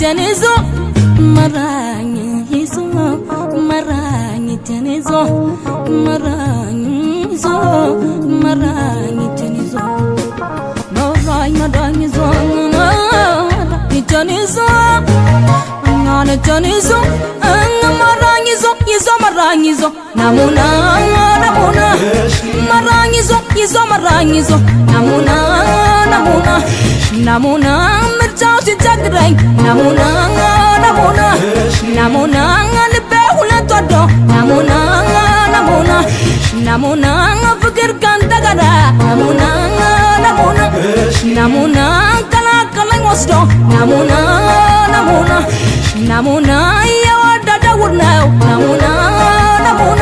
እጄን ይዞ መራኝ ይዞ መራኝ እጄን ይዞ መራኝ ይዞ መራኝ እጄን ይዞ መራኝ መራኝ ይዞ እጄን ይዞ እጄን ይዞ መራኝ ይዞ ይዞ መራኝ ይዞ ናሙና ናሙና መራኝ ይዞ ይዞ መራኝ ይዞ ናሙና ናሙና ናሙና ምርጫው ሲቸግረኝ ናሙና ናሙና ናሙና ልቤ ሁለት ወዶ ናሙና ናሙና ናሙና ፍቅር ካንተ ጋራ ናሙና ናሙና ናሙና ቀላቀለኝ ወስዶ ናሙና ናሙና ናሙና የወደደ ውር ነው ናሙና ናሙና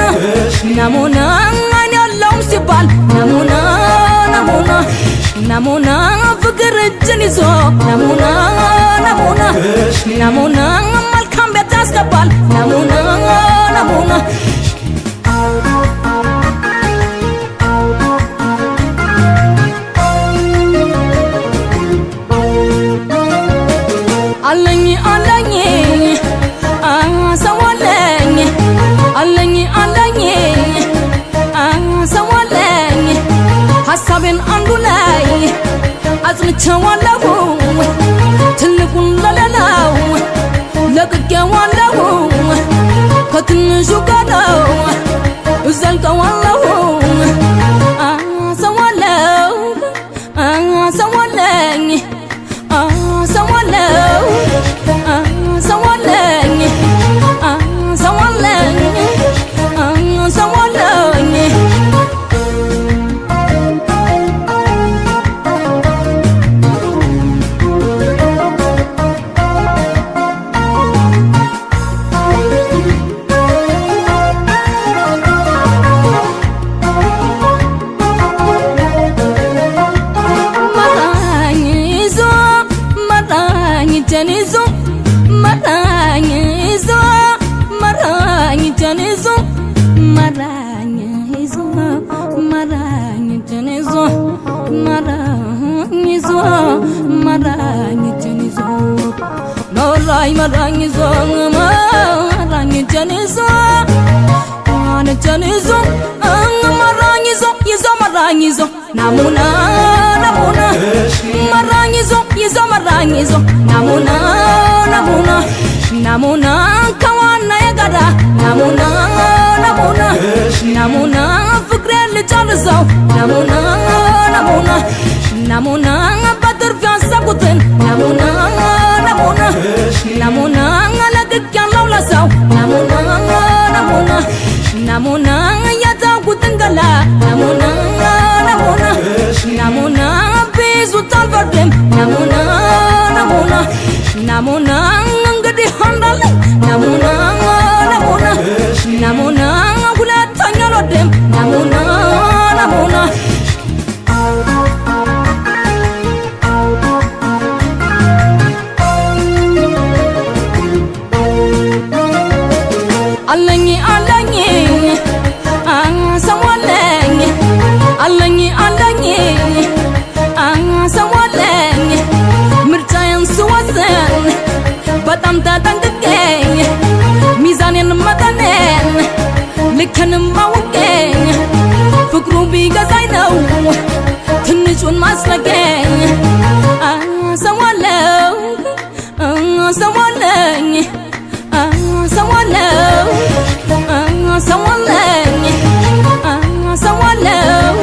ናሙና አይን የለውም ሲባል ናሙና ናሙና ናሙና ፍቅር እጅን ይዞ ናሙና ናሙና ናሙና መልካም ቤት ያስገባል ናሙና ናሙና አለኝ አለኝ ሰው አለኝ አለኝ አለኝ ሰው አለኝ ሀሳቤን አንዱ ላይ አጽንቼዋለሁ ትልቁን ለሌላው ለቅቄዋለሁ ከትንሹ ጋር እዘልቀዋለሁ ሰው አለው ሰው አለኝ ሰው አለው ሰው አለኝ ሰው አለኝ ሰው አለኝ መራኝ ይዞ መራኝ እጄን ይዞ መራኝ ይዞ መራኝ እጄን ይዞ መራኝ ይዞ መራኝ እጄን ይዞ መራኝ ይዞ መራኝ እጄን ይዞ መራኝ መራኝ ይዞ መራኝ እጄን ይዞ እጄን ይዞ መራኝ ይዞ ይዞ መራኝ ይዞ ናሙና ናሙና መራኝ ይዞ ይዞ መራኝ ይዞ ናሙና ናሙና ናሙና ከዋና የጋራ ናሙና ናሙና ናሙና ፍቅሬን ልጨርሰው ናሙና ናሙና ናሙና በትርፍ ያሰብኩትን ናሙና ናሙና ናሙና ለቅቄያለሁ ለሰው ናሙና ናሙና ናሙና የተውኩትን ገላ ናሙና ናሙና ናሙና ቢይዙት አልፈርድም ናሙና ናሙና ናሙና እንግዲህ አንዳለኝ ናሙና ናሙና ናሙና ሁለተኛ አልወድም ናሙና ናሙና አለኝ አለኝ ሰው አለኝ አለኝ አለኝ ሰው አለኝ ምርጫዬን ስወስን በጣም ተጠንቅቄ ሚዛኔን መጠኔን ልኬንም አውቄ ፍቅሩ ቢገዛኝ ነው ትንሹን ማስለቀኝ ሰው አለው ሰው አለኝ ሰው አለው ሰው አለኝ ሰው አለው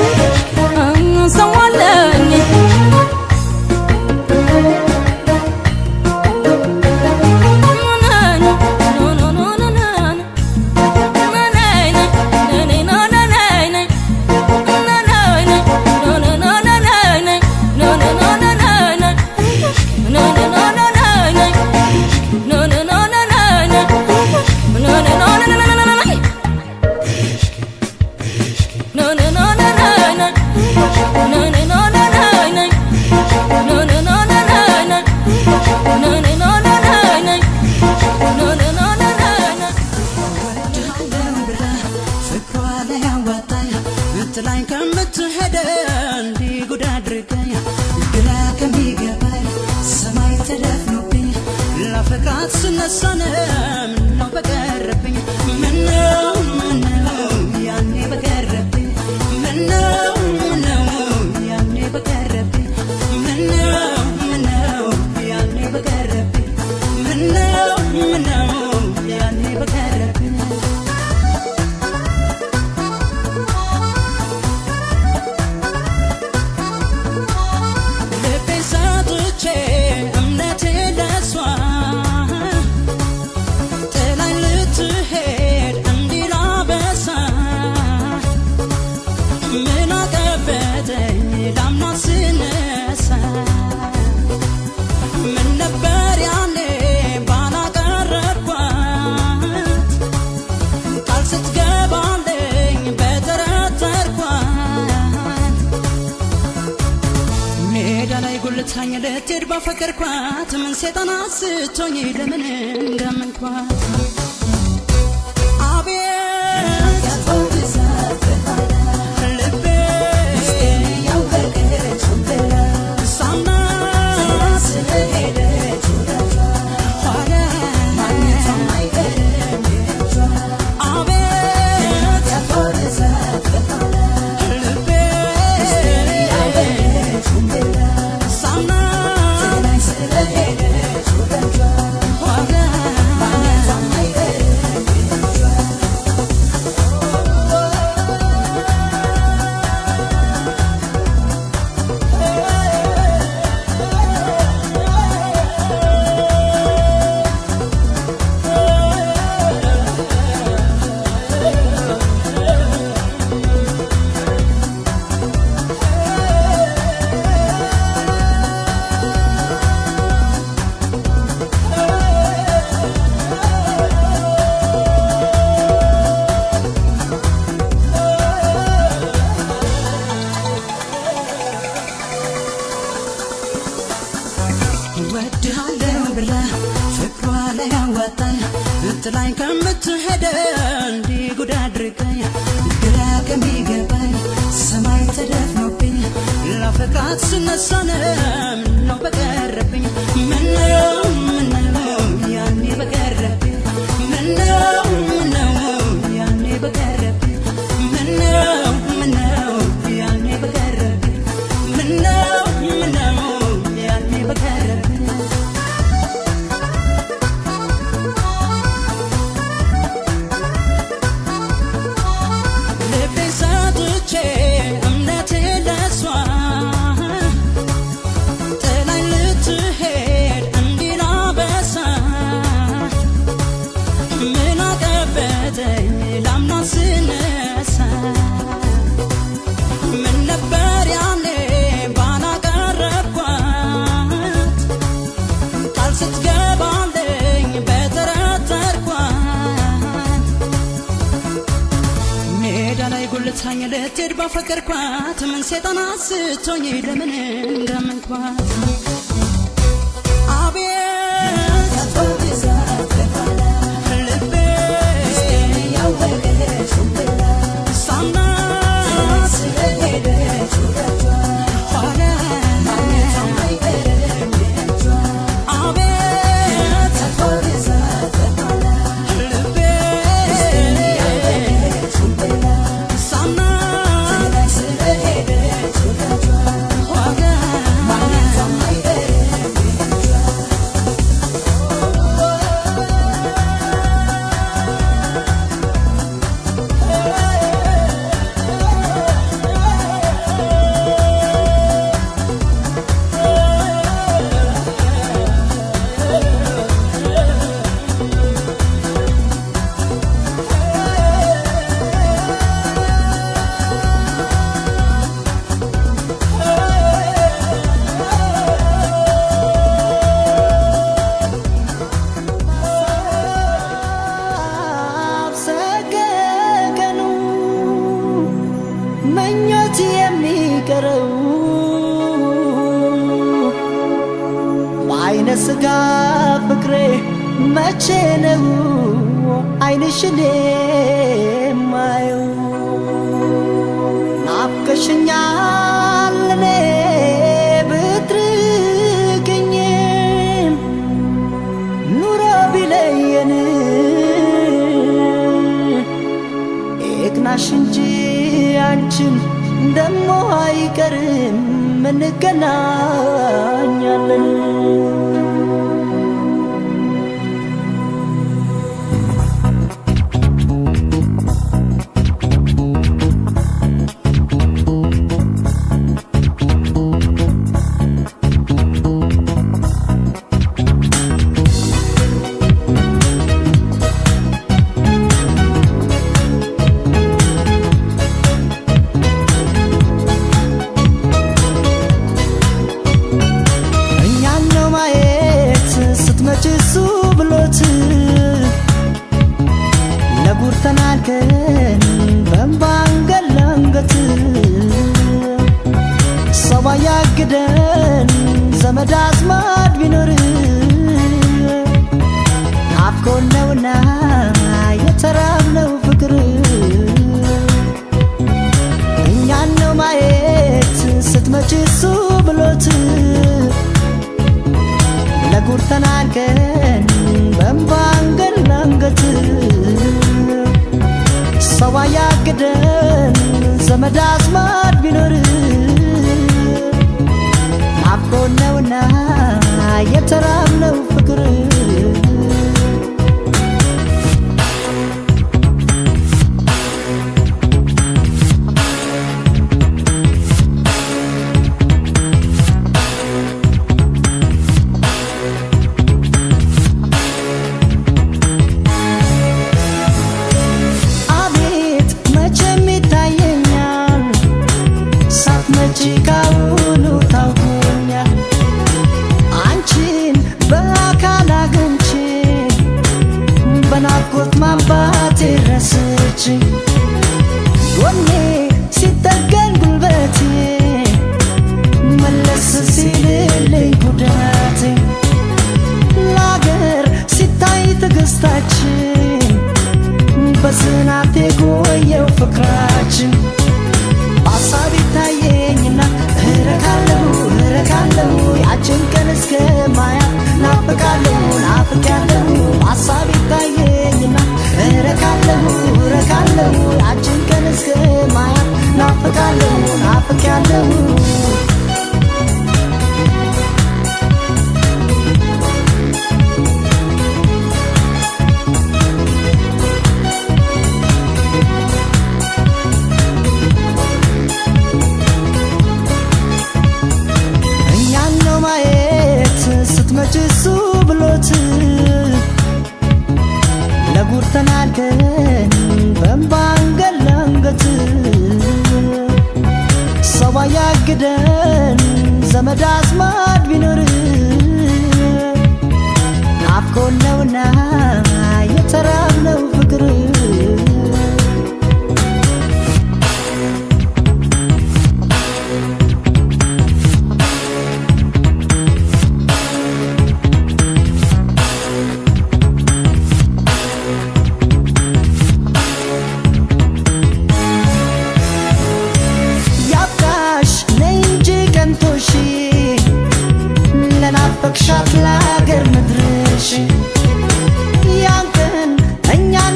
ሰው አለኝ ላፈቅራት ስነሳ ምነው በቀረብኝ፣ ምነው ምነው ያኔ በቀረብኝ፣ ምነው ምነው ያኔ በቀረብኝ፣ ምነው ምነው ያኔ በቀረብኝ፣ ምነው ምነው ያኔ በቀረብኝ። ልቤን ሰጥቼ እምነቴን ለሷ፣ ጥላኝ ልትሄድ እንዲህ ላበሳ፣ ምን አቀበተኝ ላምናት ስነሳ፣ ምን ነበር ያኔ ባላቀረብኳት፣ ቃል ስትገባልኝ በጠረጠርኳት። ሜዳ ላይ ጉልታኝ ልትሄድ ባፈቀርኳት፣ ምን ሴጣን አስቶኝ ለምን እንዳመንኳት። አቤት ልቤ ሳምናት ኋላ፣ አቤት ልቤ ሳምናት ኋላ። እወድሃለሁ ብላ ፍቅሯ ላይ አዋጣኝ፣ ጥላኝ ከምትሄድ እንዲህ ጉድ አድርጋኝ፣ ግራ ከሚገባኝ ሰማይ ተደፍኖብኝ፣ ላፈቅራት ስነሳ ምነው በቀረብኝ፣ ምነው ምነው ያኔ በቀረብኝ፣ ምነው ምነው ያኔ በቀረብኝ፣ ምነው ምነው ያኔ በቀረብኝ፣ ምነው ምነው ያኔ በቀረብኝ። ልቤን ሰጥቼ እምነቴን ለሷ፣ ጥላኝ ልትሄድ እንዲህ ላበሳ፣ ምን አቀበተኝ ላምናት ስነሳ፣ ምን ነበር ያኔ ባላቀረብኳት፣ ቃል ስትገባልኝ በጠረጠርኳት። ሜዳ ላይ ጉልታኝ ልትሄድ ባፈቀርኳት፣ ምን ሴጣን አስቶኝ ለምን እንዳመንኳት። አቤት ልቤ ሳምናት ኋላ፣ አቤት ልቤ ሳምናት ኋላ። ሰገገኑ ምኞት የሚቀረው በአይነ ስጋ ፍቅሬ መቼ ነው አይንሽን የማየው? ናፍቀሽኛል እኔ ብትርቅኝም ኑሮ አንቺን ደሞ አይቀርም እንገናኛለን። እኛን ነው ማየት ስትመጪ እሱ ብሎት ለጉድ ተናንቀን በእንባ አንገት ለአንገት ሰው አያግደን ዘመድ አዝማድ ቢኖር ናፍቆን ነውና የተራብነው ፍቅር። እኛን ነው ማየት ስትመጪ እሱ ብሎት ለጉድ ተናንቀን በእንባ አንገት ለአንገት ሰው አያግደን ዘመድ አዝማድ ቢኖር ናፍቆን ነውና የተራብነው ፍቅር። አቤት መቼም ይታየኛል ሳትመጪ ካሁኑ ታውቆኛል። አንቺን በአካል አግኝቼ በናፍቆት ማንባቴ ረስቼ ጎኔ ሲጠገን ጉልበቴ መለስ ሲልልኝ ጉዳቴ ለአገር ሲታይ ትዕግስታችን በጽናት የቆየው ፍቅራችን በሀሳብ ይታየኝና እረካለሁ እረካለሁ ያችን ቀን እስከ ማያት ናፍቃለሁ ናፍቄያለሁ። በሀሳብ ይታየኝና እረካለሁ እረካለሁ ያችን ቀን እስከ ማያት ናፍቃለሁ ናፍቄያለሁ። እኛን ነው ማየት ስትመጪ እሱ ብሎት ለጉድ ተናንቀን በእንባ አንገት ለአንገት ሰው አያግደን ዘመድ አዝማድ ቢኖር ናፍቆን ነውና የተራብነው ፍቅር። ያብቃሽ ነይ እንጂ ቀንቶሽ ለናፈቅሻት ለአገር ምድርሽ ያን ቀን እኛን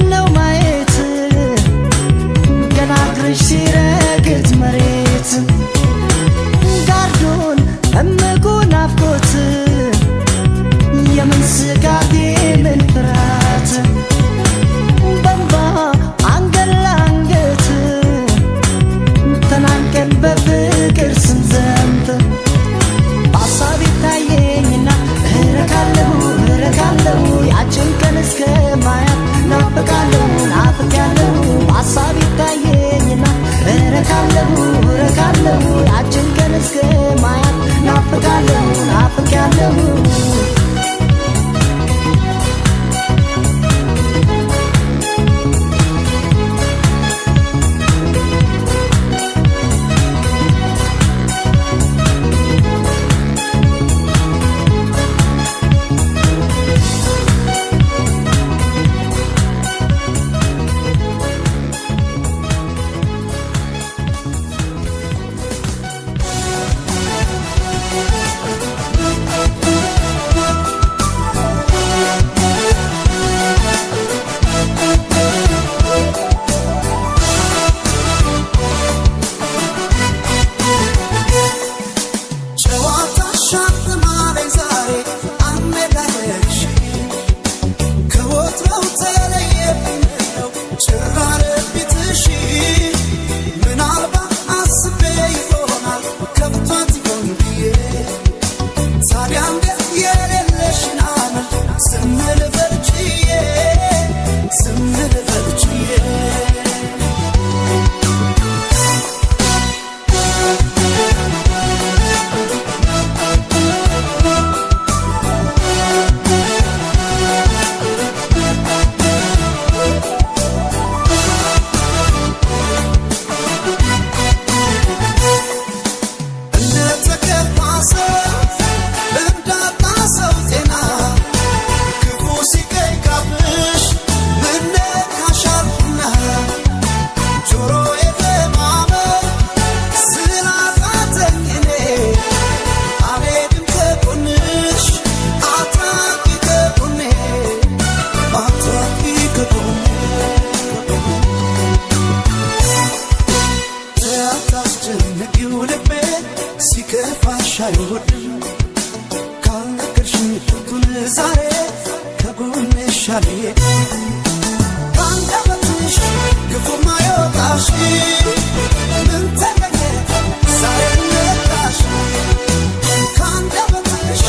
አልሄድ ከአንደበትሽ ክፉ ማይወጣሽ ምን ተገኘ ዛሬ ነቃሽ ከአንደበትሽ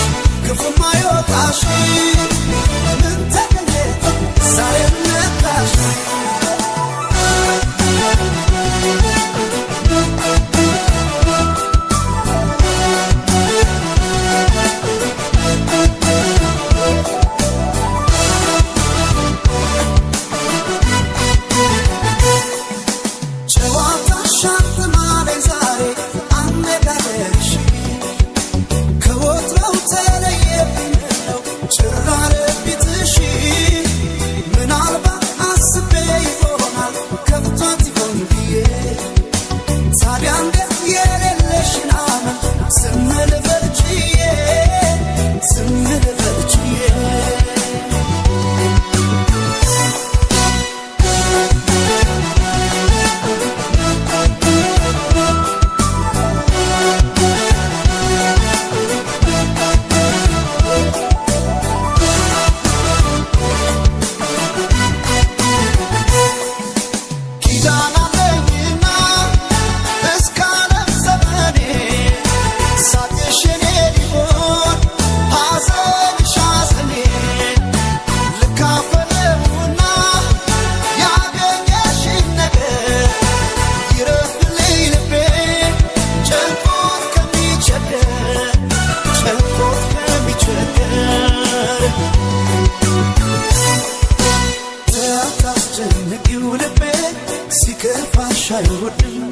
ክፉ ማይወጣሽ ምን ተገኘ ዛሬ ነቃሽ። ጨዋታሽ አልተማረኝ ዛሬ አነጋገርሽ ከወትሮው ተለየብኝ ምነው ጭር አለብሽ። ምናልባት አስቤ ይሆናል ከፍቷት ይሆን ብዬ ታዲያ እንዴት የሌለሽን አመል ዝም ልበል ችዬ ዝም ልበል ችዬ። ኪዳን አለኝና እስከ ዓለም ዘመኔ ሳቅሽ የኔ ሊሆን ሐዘንሽ ሐዘኔ ልካፈለውና ያገኘሽን ነገር ይረፍልኝ ልቤ ጨንቆት ከሚቸገር ጨንቆት ከሚቸገር። አታስጨንቂው ልቤ ሲከፋሽ አይወድም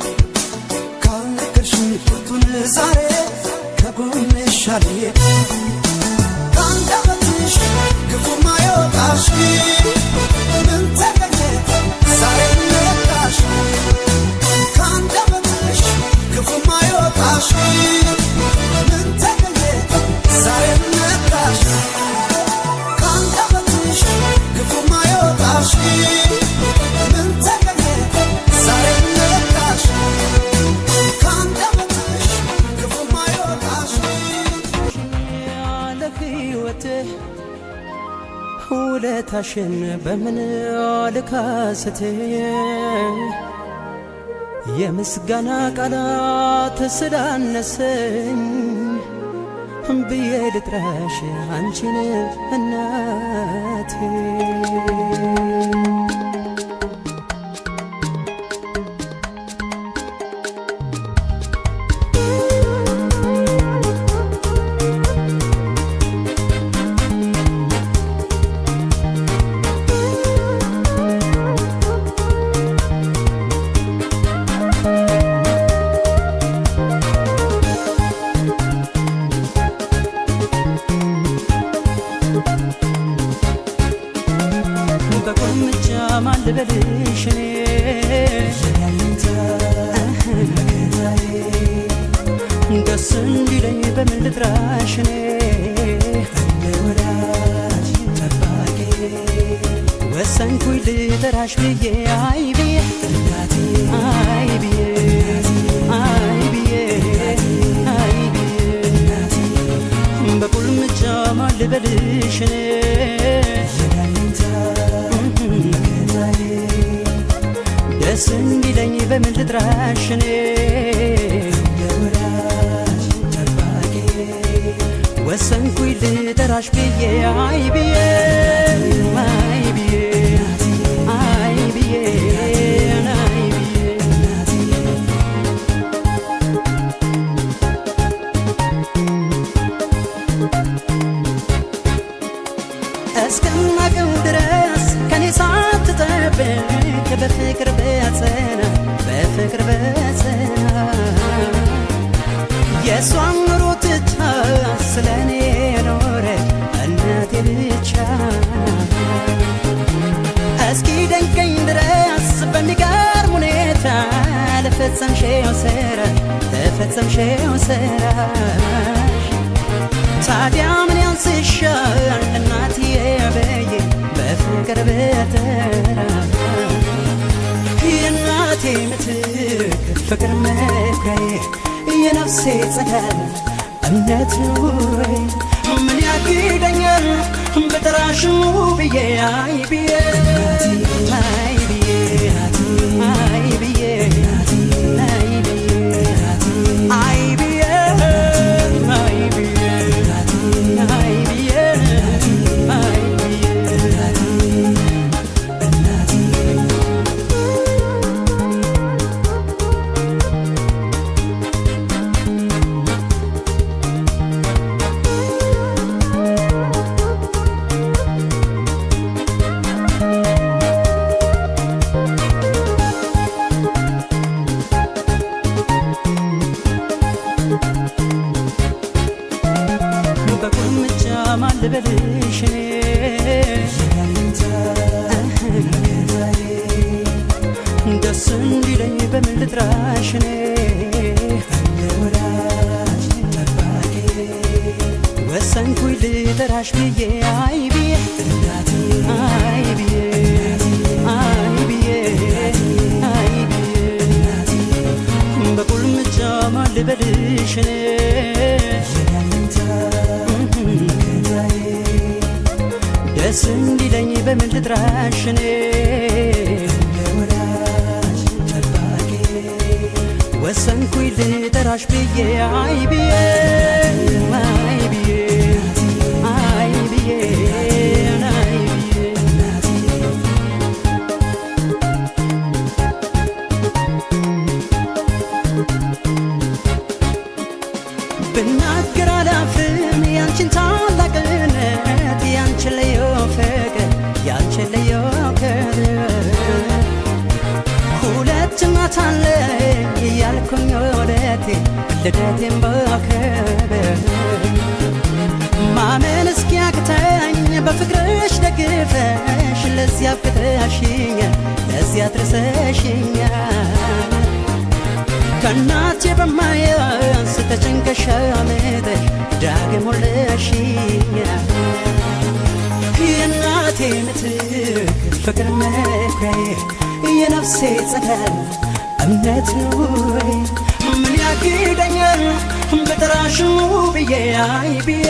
ካልነገርሽኝ ቁርጡን ዛሬ ከጎንሽ አልሄድም ከአንደበትሽ ክፉ ማይወጣሽ ምን ተገኘ ዛሬ ነቃሽ ከአንደበትሽ ክፉ ማይወጣሽ ምን ተገኘ ዛሬ ነቃሽ ከአንደበትሽ ክፉ ማይወጣሽ ምን ተገኘ ዛሬ ነቃሽ ከአንደበትሽ ክፉ ማይወጣሽ። ለህይወትህ ውለታሽን በምን ልካስት? የምስጋና ቃላት ስላነሰኝ ብዬ ልጥራሽ አንቺን እናቴ። በቁልምጫ ማን ልበልሽ እኔ ደስ እንዲለኝ በምን ልጥራሽ እኔ ወሰንኩኝ ልጠራሽ ብዬ አይ ብዬ አይ ብዬ አይ ብዬ አይ ብዬ በቁልምጫ ማን ልበልሽ እኔ ደስ እንዲለኝ በምን ልጥራሽ እኔ ወሰንኩኝ ልጠራሽ ብዬ አይ ብዬ አይ ብዬ አይ ብዬ አይ ብዬ። እስከማውቀው ድረስ ከኔ ሳትጠብቅ በፍቅር በጸና በፍቅር በጸና የእሷን ኑሮ ትታ ስለ እኔ ኖረች እናቴ ብቻ። እስኪ ደንቀኝ ድረስ በሚገርም ሁኔታ ለፈጸምሽው ስራ ለፈጸምሽው ስራሽ ታዲያ ምን ያንስሻል እናትዬ ብዬ በፍቅር ብጠራ። የእናቴ ምትክ ፍቅር መኩሪያዬ የነፍሴ ጸዳል እምነት ኑሮዬ ምን ያግደኛል ብጠራሽ ብዬ አይ ብዬ አይ ብዬ አይ ብዬ አይ ብዬ አይ ብዬ አይ ብዬ አይ ብዬ አይ ብዬ። በቁልምጫ ማን ልበልሽ እኔ? ደስ እንዲለኝ በምን ልጥራሽ እኔ? ወሰንኩኝ ልጠራሽ ብዬ አይ ብዬ አይ ብዬ አይ ብዬ አይ ብዬ። በቁልምጫ ማን ልበልሽ እኔ? ደስ እንዲለኝ በምን ልጥራሽ እኔ? ወሰንኩኝ ልጠራሽ ብዬ አይ ብዬ አይ ብዬ አይ ብዬ አይ ብዬ። ብናገር አላፍርም ያንቺን ታላቅነት፣ ያንቺን ልዩ ፍቅር፣ ያንቺን ልዩ ክብር። ሁለት እናት አለ እያልኩኝ ወለቴ ልደቴን በክብር። ማመን እስኪያቅተኝ በፍቅርሽ ደግፈሽ ለዚያ አብቅተሽኛል፣ ለዚያ አድርሰሽኛል። ከእናቴ በማያንስ ተጨንቀሽ አምጠሽ ዳግም ወለድሽኛል። የእናቴ ምትክ ፍቅር መኩሪያዬ፣ የነፍሴ ጸዳል እምነት ኑሬ፣ ምን ያግደኛል ብጠራሽ ብዬ አይ ብዬ